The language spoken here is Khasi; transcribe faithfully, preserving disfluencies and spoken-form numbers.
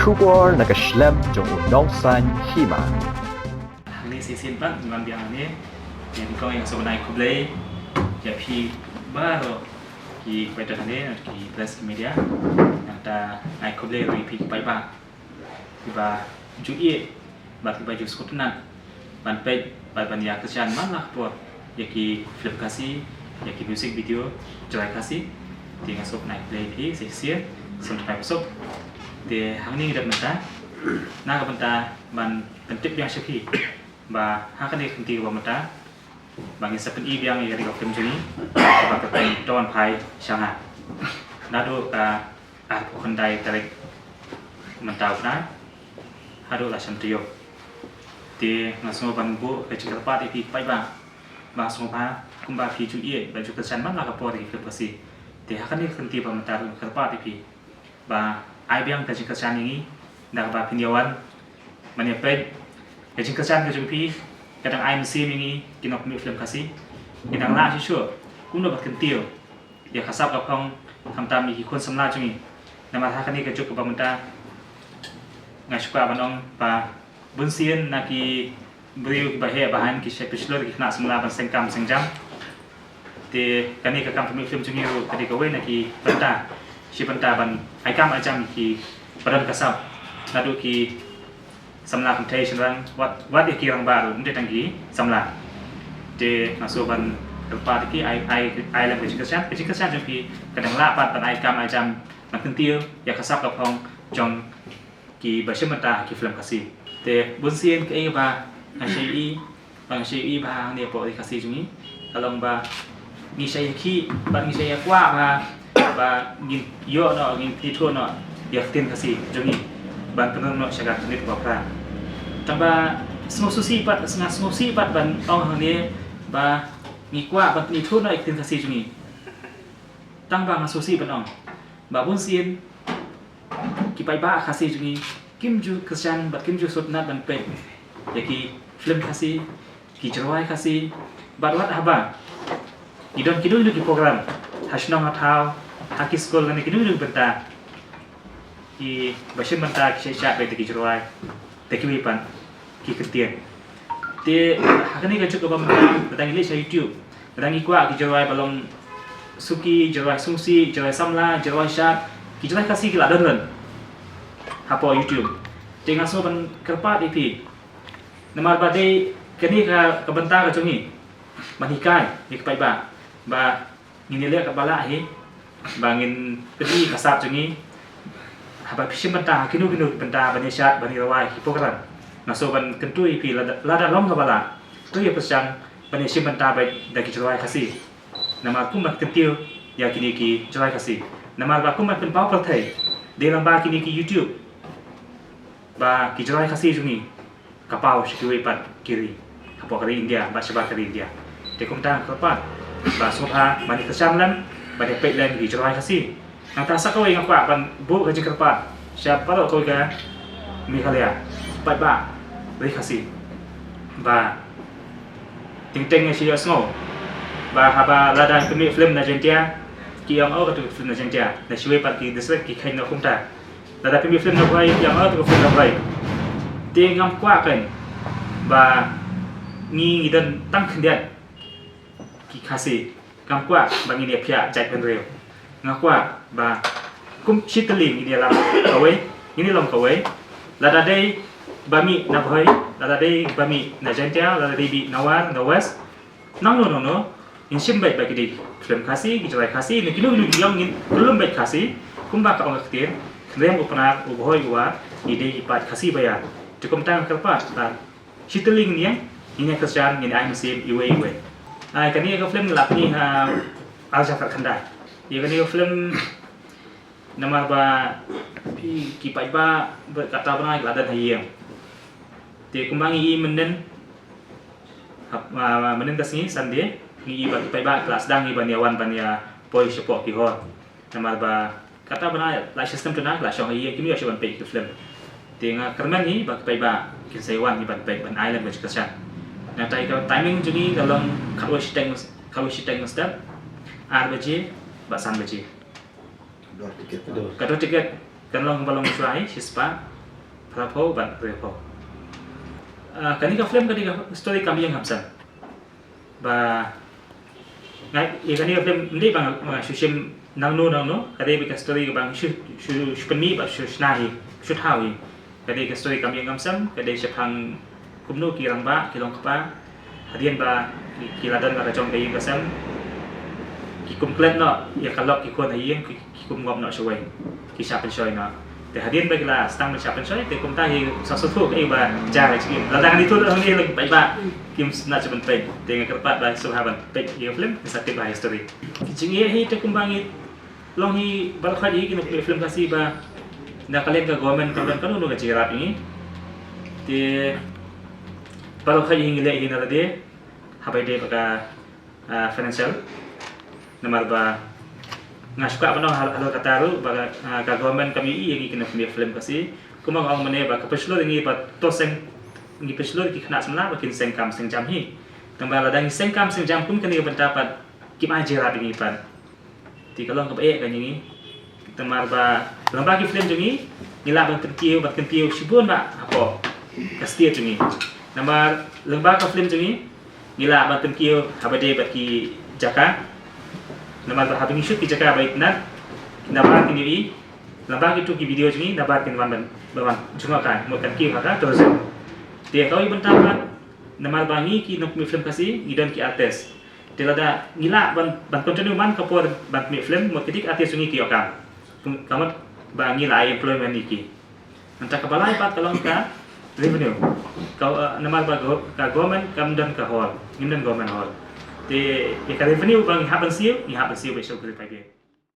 Khubor na ka shlem jong u nongsan hima. Hangne shisien pat ngi wan biang hangne. Ïa kong ïa sngewbha ai khublei ïa phi baroh ki paidbah hangne, ki press, ki media. Nangta ai khublei ruh ïa phi ki paidbah kiba ju ïeit bad kiba ju sngewtynnat ban peit bad ban ïa kyrshan man la ka por ïa ki film Khasi, ïa ki music video Jrai Khasi. Te nga sngewbha ai khublei ïa phi shisien, sngewbha ai khublei. Te hangne ngi dep mynta na ka bynta ban pyntip biang sha phi ba ha kane ka kynti kaba mynta ba ngin sa pyni biang ïa kane ka film jong ngi kaba kyrteng To Wan Phai Sha Nga. Naduh ka arphew khyndai tarik mynta u bnai haduh la shem taïew. Te nga sngew ban buh ka jingkyrpad ïa phi paidbah ba sngewbha kumba phi ju ïeit ba ju kyrshan man la ka por ïa ki film Khasi. Te ha kane ka kynti ba mynta ruh nga kyrpad ïa phi ba ai biang ka jingkyrshan ïa ngi da kaba phin ïa wan ban ïa peit. Ka jingkyrshan ka jong phi ka dang ai mynsiem ïa ngi ki nongpynmih film Khasi. Ngi dang lah shuh shuh kumno ban kyntiew ïa ka sap ka phong, khamtam ïa ki khun samla jong ngi. Namar ha kane ka juk kaba mynta nga shu kwah ban ong ba bunsien na ki briew kiba heh ba haiñ ki sha pyrshah ki khynnah samla ban seng kam seng jam. Te kane ka kam pynmih film jong ngi ruh ka dei kawei na ki bynta, shi bynta ban ai kam ai jam ki ba don ka sap, naduh ki samla kynthei shynrang, wat, wat ïa ki rangbah ruh, ym dei tang ki samla. Te nga shu ban kyrpad ïa ki ai, ai, ai lem ka jingkyrshan, ka jingkyrshan jong phi ka dang lah pat ban ai kam ai jam ban kyntiew ïa ka sap ka phong jong ki ba shim bynta ha ki film Khasi. Te bunsien kaei ba nga shait ïohi, ba nga shait ïohi ba hangne hapoh ri Khasi jong ngi ka long ba ngi shait ïa ki, ba ngi shait ïa kwah ba, ba ngin ïoh noh, ngin pyni thuh noh ïa ka ktien Khasi jong ngi ban pynrung noh sha ka khlieh kaba phra. Tang ba sngewsih pat, nga sngewsih pat ban ong hangne ba ngi kwah ban pyni thuh noh ïa ka ktien Khasi jong ngi. Tang ba nga sngewsih ban ong ba bunsien ki paidbah Khasi jong ngi kim ju kyrshan bad kim ju sngewtynnat ban peit ïa ki film Khasi, ki jingrwai Khasi, bad wat haba ki don kino kino ki program ha shnong ha thaw, ha ki skul lane kino kino ki bynta, ki ba shim bynta ki shait shad beit da ki jingrwai da kiwei pat ki kyntien. Te ha kane ka juk kaba mynta lada ngi leit sha YouTube, lada ngi kwah ki jingrwai ba long suki, jingrwai sngewsih, jingrwai samla, jingrwai shad, ki jingrwai Khasi ki la don lem hapoh YouTube. Te nga sngewbha ban kyrpad ïa phi, namar ba dei kane ka, ka bynta ka jong ngi ban hikai ïa ki paidbah ba ngin ïaleh katba lah hi ba ngin pyni ka sap jong ngi haba phi shim bynta ha kino kino ki bynta ban ïashad, ban ïarwai ki program. Nga sngewbha ban kyntu ïa phi, lada, lada long kaba lah, to ïa pyrshang ban ïashim bynta beit da ki jingrwai Khasi. Namar kumba kyntiew ïa kine ki jingrwai Khasi. Namar ba kumba pynpaw pyrthei dei lang ba kine ki YouTube ba ki jingrwai Khasi jong ngi ka paw sha kiwei pat ki ri hapoh ka ri India bad shabar ka ri India. Te kumta nga kyrpad ba sngewbha ban ïa kyrshan lem, ban ïa peit lem ki jingrwai Khasi. Nangta sa kawei nga kwah ban buh ka jingkyrpad sha baroh kawei ka Meghalaya, paidbah ri Khasi, ba teng teng ngi shu ïohsngew ba haba lada pynmih film na Jaintia ki ong, oh, katu ka film na Jaintia. Na kiwei pat ki district ki kheiñ noh kumta. Lada pynmih film na Bhoi ki ong, oh, katu ka film na Bhoi. Te ngam kwah kein ba ngi, ngi don tang khyndiat ki Khasi. Ngam kwah ba ngin ïa phiah jait bynriew. Nga kwah ba kum shi tylli ngin ïa long kawei, ngin ïa long kawei. Lada dei ba mih na Bhoi, lada dei ba mih na Jaintia, lada dei mih na War, na West, nangno nangno, ngin shim beit ba ki dei film Khasi, ki jingrwai Khasi, ne kino kino ki long, ngin kyllum beit Khasi. Kumba ka ong ka ktien, khynriam u Pnar, u Bhoi, u War, ngi dei ki paid Khasi ba ïar. Te kumta nga kyrpad ba shi tylli ngin ïeng, ngin ïa kyrshan, ngin ai mynsiem iwei iwei. Ai, kane ka film ngi la pyni ha ar hajar khatkhyndai. Ïa kane ka film namar ba phi ki paidbah bad kata bnai ki la don ha ïing. Te kumba ngi i mynnin, hap, ah, mynnin ka sngi Sunday, ngi i ba ki paidbah ki la sdang, ngi ban ïa wan ban ïa poi shapoh ki hall. Namar ba kata bnai la system tu na la shong ha ïing, kim ïoh shuh ban peit ki film. Te nga kyrmen hi ba ki paidbah kin sa ïa wan hi ban peit, ban ai lem ka jingkyrshan. Nangta ka timing jong ngi ka long khatwei shiteng, khatwei shiteng mynstep, ar baje bad san baje. Ka dor tiket. Ka dor tiket. Kan long ba long shuwa hi shispah phra phew bad hynriew phew. Ah, kane ka film ka dei ka story kam ïing kam sem. Ba ngai ïa kane ka film ym dei ba nga shu shim nangno nangno, ka dei ba ka story ba nga shu shu shu pynmih ba shu shna hi, shu thaw hi. Ka dei ka story kam ïing kam sem, ka dei shaphang kumno ki rangbah ki long kpa hadien ba ki, ki la don la ka jong ka ïing ka sem, ki kum klet noh ïa ka lok ki khun ha ïing, ki, ki kum ngop noh shawei, ki shah pynshoi noh. Te hadien ba ki la sdang ban shah pynshoi, te kumta hi sa suthu kaei ba jar ha jingim. Lada ngan ïathuh hangne lagi paidbah kim sngewsih ban peit. Te nga kyrpad ba sngewbha ban peit ïa ka film, sa tip bha ïa story. Ki jingeh hi te kumba ngi long hi baroh khoit hi ki nongpynmih film Khasi ba na ka liang ka government ka don kano kano ka jingïarap ïa ngi. Te baroh khoit hi ngi leh hi na lade ha ba ïadei bad ka, ah, financial. Namar ba nga shu kwah ban ong hal-, halor kata ruh ba ka, ah, ka government kam ïohi ïa ngi ki nongpynmih film Khasi. Kumba nga ong mynne ba ka pynshlur ïa ngi ba to seng, ngi pynshlur ïa ki khynnah samla ba kin seng kam seng jam hi. Tangba lada ngi seng kam seng jam kum kane ka bynta pat kim ai jingïarap ïa ngi pat. Te ka long kaba eh ka ïa ngi. Namar ba lyngba ki film jong ngi ngi lah ban kyntiew, ban kyntiew shibun bah hapoh ka state jong ngi. Namar lyngba ka film jong ngi ngi lah ban kyntiew ha ba ïadei bad ki jaka. Namar ba haba ngi shoot ki jaka ba itynnad, ki nabar kin ïohi, lyngba kito ki video jong ngi nabar kin wan ban, ban wan jngoh kai, mut kan kiew ha ka tourism. Te kawei bynta pat namar ba ngi ki nongpynmih film Khasi ngi don ki artist. Te lada ngi lah ban, ban continue man ka por ban pynmih film, mut kito ki artist jong ngi ki ïoh kam. Kum, ka mut ba ngi la ai employment ïa ki. Nangta kaba lai pat ka long ka revenue. Ka, uh, namar ba go-, ka government kam don ka hall, ngim don government hall. Te ïa ka revenue ba ngi hap ban siew, ngi hap ban siew ba shu kri pai